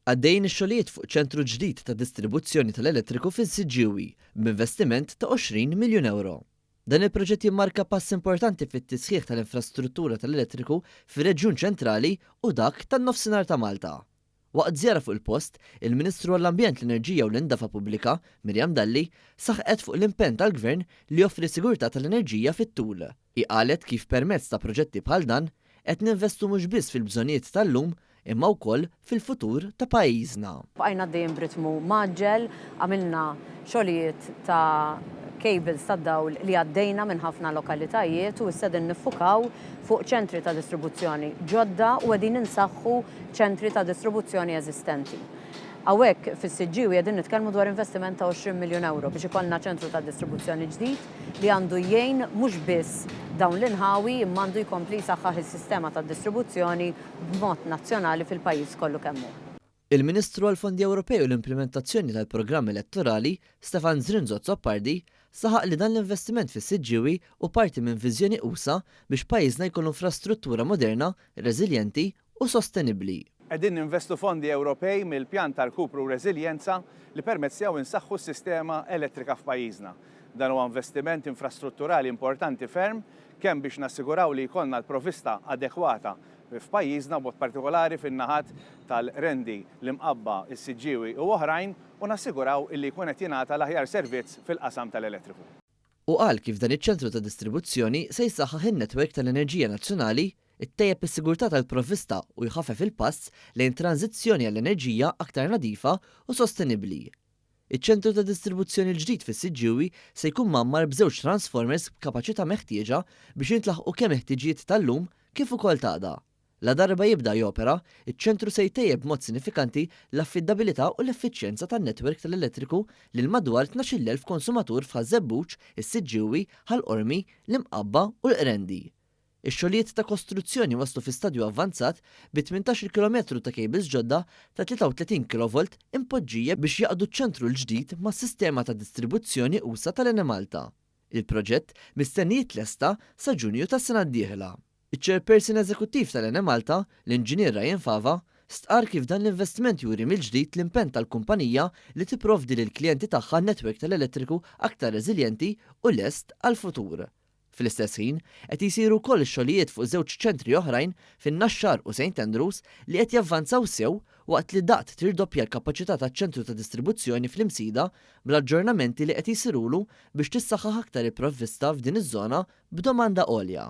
Għaddejjin ix-xogħlijiet fuq ċentru ġdid ta' distribuzzjoni tal-elettriku fis-Siġġiewi b'investiment ta' 20 miljun ewro. Dan il-proġett jimmarka pass importanti fit-tisħiħ tal-infrastruttura tal-elettriku fir-reġjun ċentrali u dak tan-Nofsinhar ta' Malta. Waqt żjara fuq il-post, il-Ministru għall-Ambjent, l-Enerġija u l-Indafa Pubblika, Miriam Dalli, saħqet fuq l-impenn tal-Gvern li joffri sigurtà tal-enerġija fit-tul. Hi qalet kif permezz ta' proġetti bħal dan, qed ninvestu mhux biss fil-bżonnijiet tal-lum imma wkoll fil-futur ta' pajjiżna. Bqajna għaddejjin b'ritmu mgħaġġel, għamilna xogħlijiet ta' cables tad-dawl li għaddejna minn ħafna lokalitajiet u issa qegħdin niffukaw fuq ċentri ta' distribuzzjoni ġodda u qegħdin insaħħu ċentri ta' distribuzzjoni eżistenti. Hawnhekk fis-Siġġiewi qegħdin nitkellmu dwar investiment ta' 20 miljun ewro biex ikollna ċentru ta' distribuzzjoni ġdid li għandu jgħin mhux biss dawn l-inħawi imma għandu jkompli jsaħħaħ is-sistema ta' distribuzzjoni b'mod nazzjonali fil-pajjiż kollu kemm hu. Il-Ministru għall-Fondi Ewropej u l-Implimentazzjoni tal-Programm Elettorali, Stefan Zrinzo Azzopardi, saħaq li dan l-investiment fis-Siġġiewi hu parti minn viżjoni usa' biex pajjiżna jkollu infrastruttura moderna, reżiljenti u sostenibbli. Qegħdin ninvestu fondi Ewropej mill-Pjan ta' Rkupru u Reżiljenza li permezz tiegħu nsaħħu s-sistema elettrika f'pajjiżna. Dan huwa investiment infrastrutturali importanti ferm kemm biex nassiguraw li jkollna l-provvista adekwata f'pajjiżna b'mod partikolari fin-naħat tal-Qrendi, l-Imqabba, is-Siġġiewi u oħrajn u nassiguraw illi jkun qed jingħata l-aħjar servizz fil-qasam tal-elettriku. Hu qal kif dan iċ-ċentru ta' distribuzzjoni se jsaħħaħ in-netwerk tal-enerġija nazzjonali, ittejjeb is-sigurtà tal-provvista u jħaffef il-pass lejn tranżizzjoni għal enerġija aktar nadifa u sostenibbli. Iċ-ċentru ta' distribuzzjoni l-ġdid fis-Siġġiewi se jkun mgħammar b'żewġ transformers b'kapaċità meħtieġa biex jintlaħqu kemm il-ħtiġijiet tal-lum kif ukoll t'għada. Ladarba jibda jopera, iċ-ċentru se jtejjeb b'mod sinifikanti l-affidabilità u l-effiċjenza tan-netwerk tal-elettriku lil madwar 12,000 konsumatur f'Ħaż-Żebbuġ, is-Siġġiewi, Ħal Qormi, l-Imqabba u l-Qrendi. Ix-xogħlijiet ta' kostruzzjoni waslu fi stadju avvanzat bi 18-il kilometru ta' cables ġodda ta' 33 kilovolt impoġġija biex jgħaqqdu ċ-ċentru l-ġdid mas-sistema ta' distribuzzjoni usa' tal-Enemalta. Il-proġett mistenni jitlesta sa Ġunju tas-sena d-dieħla. Iċ-Chairperson Eżekuttiv tal-Enemalta, l-Inġinier Ryan Fava, stqarr kif dan l-investiment juri mill-ġdid l-impenn tal-kumpanija li tipprovdi lill-klijenti tagħha netwerk tal-elettriku aktar reżiljenti u lest għall-futur. Fl-istess ħin, qed jsiru wkoll xogħlijiet fuq żewġ ċentri oħrajn fin-Naxxar u Saint Andrews li qed javvanzaw sew waqt li daqt tirdoppja l-kapaċità taċ-ċentru ta' distribuzzjoni fl-Imsida bl-aġġornamenti li qed jsirulu biex tissaħħaħ aktar il-provvista f'din iż-żona b'domanda għolja.